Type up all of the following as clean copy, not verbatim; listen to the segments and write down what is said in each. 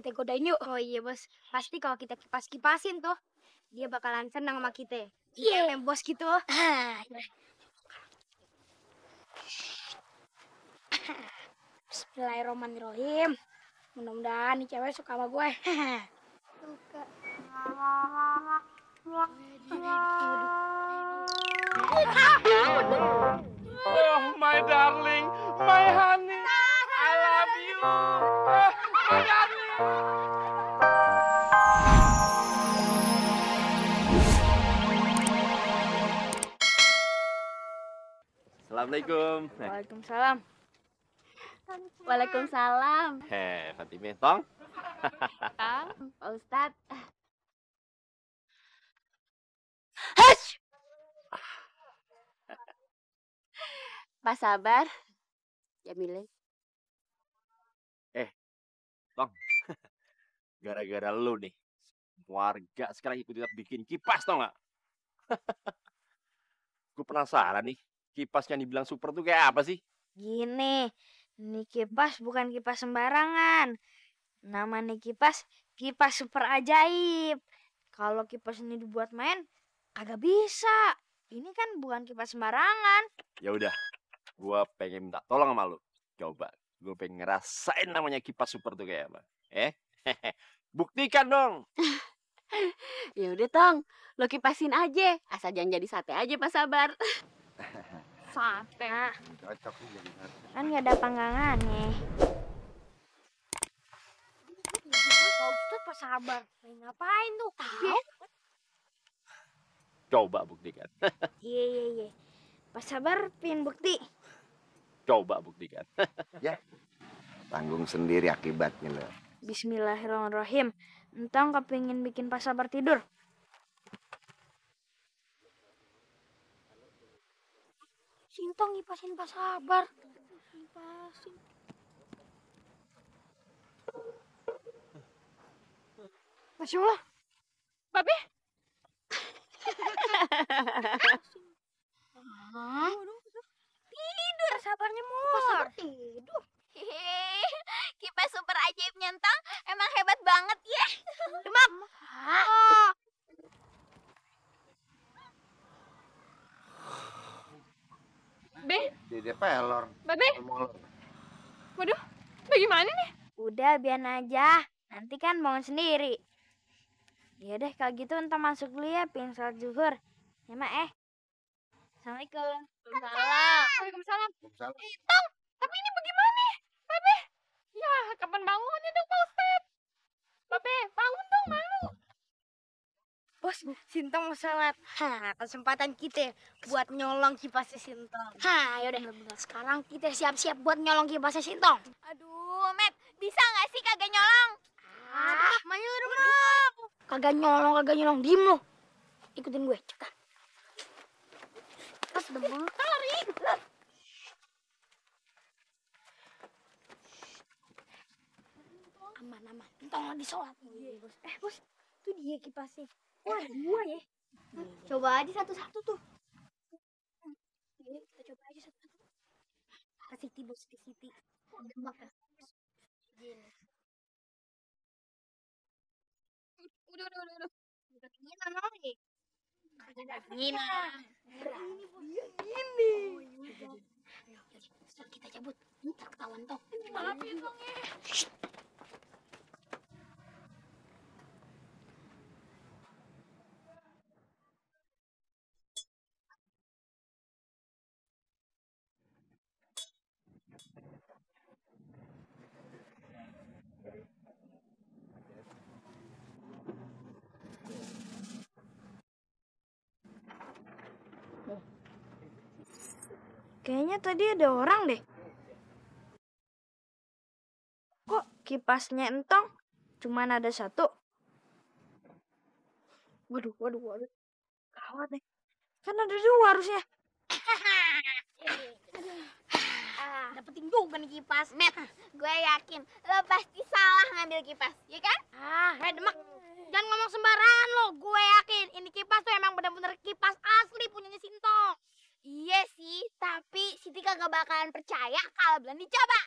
kita godain yuk. Oh iya bos, pasti kalau kita kipas-kipasin tuh, dia bakalan senang sama kita. Iya. Bos gitu. Bismillahirrahmanirrahim. Mudah-mudahan nih cewek suka sama gue. Suka. Oh, my darling, my honey, I love you. My darling. Assalamualaikum. Waalaikumsalam. Waalaikumsalam. Fatime, Tong. Kang, Pak Ustadz. Pak Sabar. Jamile. Tong. Gara-gara lu nih, warga sekarang ikut bikin kipas, tau nggak? Gue penasaran nih, kipas yang dibilang super tuh kayak apa sih? Gini, ini kipas bukan kipas sembarangan. Namanya kipas super ajaib. Kalau kipas ini dibuat main, kagak bisa. Ini kan bukan kipas sembarangan. Ya udah, gue pengen minta tolong sama lu. Coba, gue pengen ngerasain namanya kipas super tuh kayak apa. Buktikan dong. Ya udah Tong, lo kipasin aja. Asal jangan jadi sate aja Pak Sabar. Sate. Cocok nih jadi sate. Kan gak ada panggangannya. Pak Ustadz, Pak Sabar. Ngapain tuh? Coba buktikan. Iya. Pas sabar, pin bukti. Coba buktikan. Ya, tanggung sendiri akibatnya lo. Bismillahirrahmanirrahim. Entang kepingin bikin Pak Sabar tidur. Sintong ngipasin Pak Sabar. Ngipasin. Masya Allah. Babe. Tidur. Sabarnya molor. Tidur. Kipas super ajaib nyentang emang hebat banget ya. Demak. Be, Dia pelor. Babe. Waduh, bagaimana nih? Udah, biar aja. Nanti kan bangun sendiri. Ya deh, kalau gitu entar masuk dulu ya, pin sholat zuhur. Ya, Mak, Assalamualaikum. Waalaikumsalam. Waalaikumsalam. Tong, tapi ini bagaimana? Babe. Ya, kapan bangunnya dong Pak Ustadz? Babe, bangun dong, malu. Bos, Sintong mau sholat. Kesempatan kita buat nyolong kipasnya Sintong. Yaudah. Sekarang kita siap-siap buat nyolong kipasnya Sintong. Aduh, Met, bisa nggak sih kagak nyolong? Maju lu dong. Kagak nyolong, diem lu. Ikutin gue, cepetan. Pas demen tarik. Aman. Sintong lagi sholat. Bos, itu dia kipasnya. Wah, ada dua ya. Coba aja satu-satu tuh. Kita coba aja satu-satu. Kasih tiba Siti. Demak ya. Udah. Udah kenyang lagi. Gini. Setelah kita cabut, ntar ketahuan Tong. Maafin dong ya. Kayaknya tadi ada orang deh. Kok kipasnya entong cuman ada satu? Waduh. Gawat nih. Kan ada dua harusnya. Dapetin juga nih kipas. Met, gue yakin lo pasti salah ngambil kipas, ya kan? Demak. Jangan ngomong sembarangan lo. Gue yakin ini kipas tuh emang bener-bener kipas asli punyanya Sintong. Iya sih, tapi Siti kagak bakalan percaya kalau belum dicoba.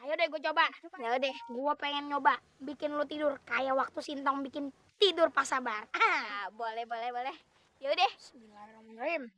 Ayo deh gue coba. Ya deh, gue pengen nyoba bikin lu tidur kayak waktu Sintong bikin tidur pas sabar. Boleh. Yaudah. Bismillahirrahmanirrahim.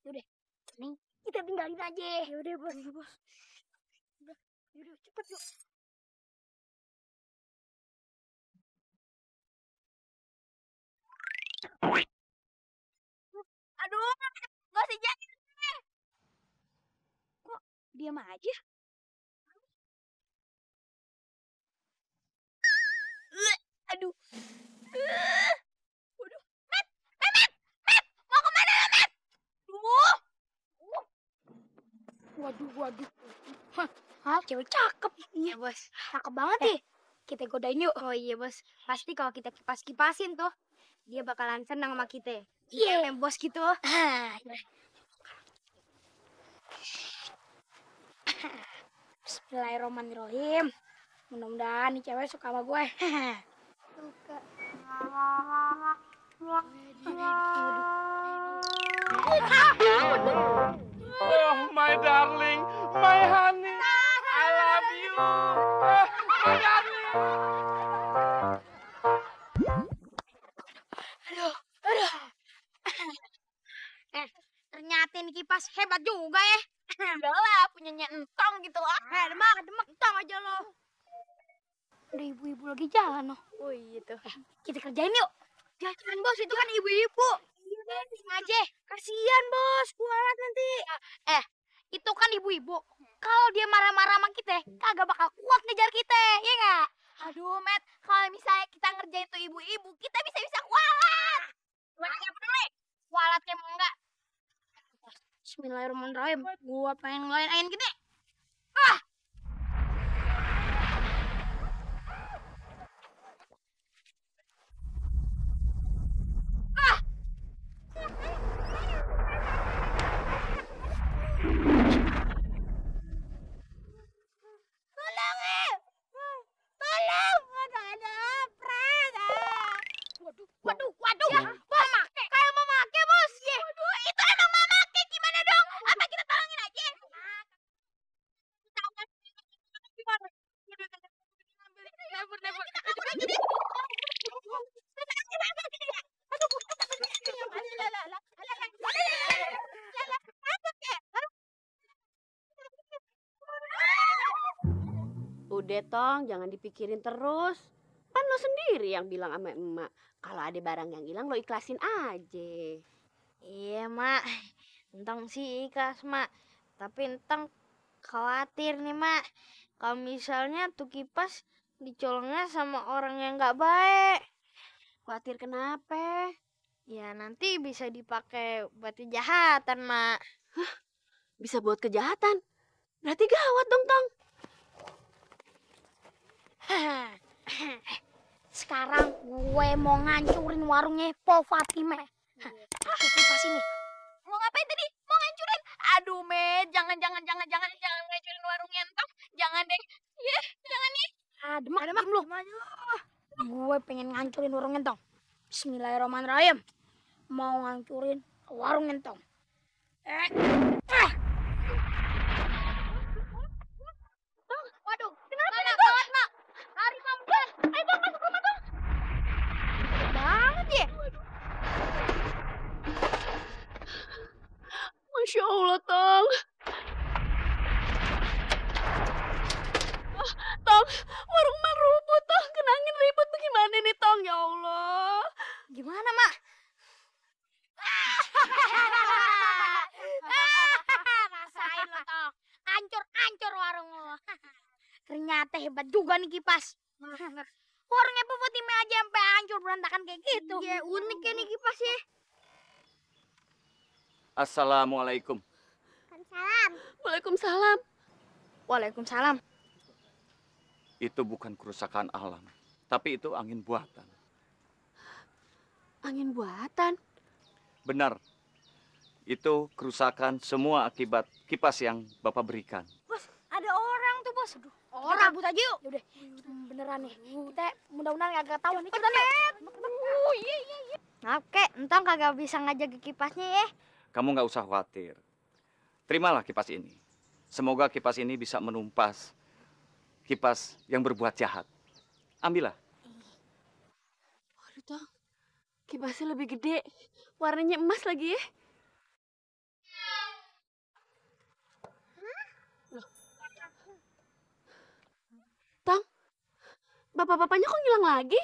Yaudah, nih kita tinggalin aja. Yaudah bos. Yaudah cepet yuk. Aduh, gak usah jadi. Kok diam aja? Aduh. Waduh. Met, mau kemana lo, Met? Waduh. Hah, cewek cakep. Iya, Bos. Cakep banget ya. Kita godain yuk. Oh iya, Bos. Pasti kalau kita kipas-kipasin tuh, dia bakalan senang sama kita. Iya. Kayak bos gitu. Bismillahirrahmanirrahim. Mudah-mudahan nih cewek suka sama gue. Suka. Oh, my darling, my honey, I love you. My darling. Ternyata ini kipas hebat juga ya. Udah lah, punyanya Entong gitu lah. Demak, entang aja lo. Ada ibu-ibu lagi jalan loh. Oh iya tuh. Kita kerjain yuk. Jangan bos, itu kan ibu-ibu. Aja. Kasihan bos, kualat nanti. Itu kan ibu-ibu. Kalau dia marah-marah sama kita, kagak bakal kuat ngejar kita, ya nggak? Aduh, Met, kalau misalnya kita ngerjain tuh ibu-ibu, kita bisa kualat. Gue nggak peduli. Kualat kayak mau enggak. Bismillahirrahmanirrahim. Gua pengen ngeluarin angin gede. Waduh. Kayak mau make, bos. Waduh, itu emang mama kayak gimana dong? Apa kita tolongin aja? Udah Tong, jangan dipikirin terus. Kan lo sendiri yang bilang sama emak, kalau ada barang yang hilang lo ikhlasin aja. Iya, Mak. Entang sih ikhlas, Mak. Tapi entang khawatir nih, Mak. Kalau misalnya tuh kipas dicolongnya sama orang yang nggak baik. Khawatir kenapa? Ya nanti bisa dipakai buat kejahatan, Mak. Bisa buat kejahatan. Berarti gawat dong, Tong. Sekarang gue mau ngancurin warungnya Po Fatime. Pakai kipas ini. Mau ngapain tadi? Mau ngancurin? Aduh, Met, jangan ngancurin warungnya Entong. Jangan deh. Ya, jangan nih. Demak lu. Gue pengen ngancurin warung Entong. Bismillahirrahmanirrahim. Mau ngancurin warung Entong. Waduh, kenapa banget, Mak? Lari mampus. Ayo, Bang, masuk rumah, Bang. Banget ya. Masya Allah, Tong. Tong, warung man rubuh, Tong. Kenangin ribut bagaimana nih, Tong? Ya Allah. Gimana, Mak? Rasain lo, Tong. Hancur warung lo. Ternyata hebat juga nih kipas. Warungnya Po Fatime aja sampai hancur berantakan kayak gitu. Iya, unik ya nih kipas ya. Assalamualaikum. Waalaikumsalam. Waalaikumsalam. Itu bukan kerusakan alam, tapi itu angin buatan. Angin buatan. Benar. Itu kerusakan semua akibat kipas yang Bapak berikan. Bos, ada orang tuh, Bos. bos. Aduh. Orang cabut aja yuk. Yaudah. Beneran nih. Kita mudah-mudahan kagak tahu nih. Kita nih. Iya. Maaf, Kek. Entong kagak bisa ngajak kipasnya ya. Kamu nggak usah khawatir. Terimalah kipas ini. Semoga kipas ini bisa menumpas kipas yang berbuat jahat. Ambillah. Waduh, Tong. Kipasnya lebih gede. Warnanya emas lagi ya. Loh. Tong, bapak-bapaknya kok ngilang lagi?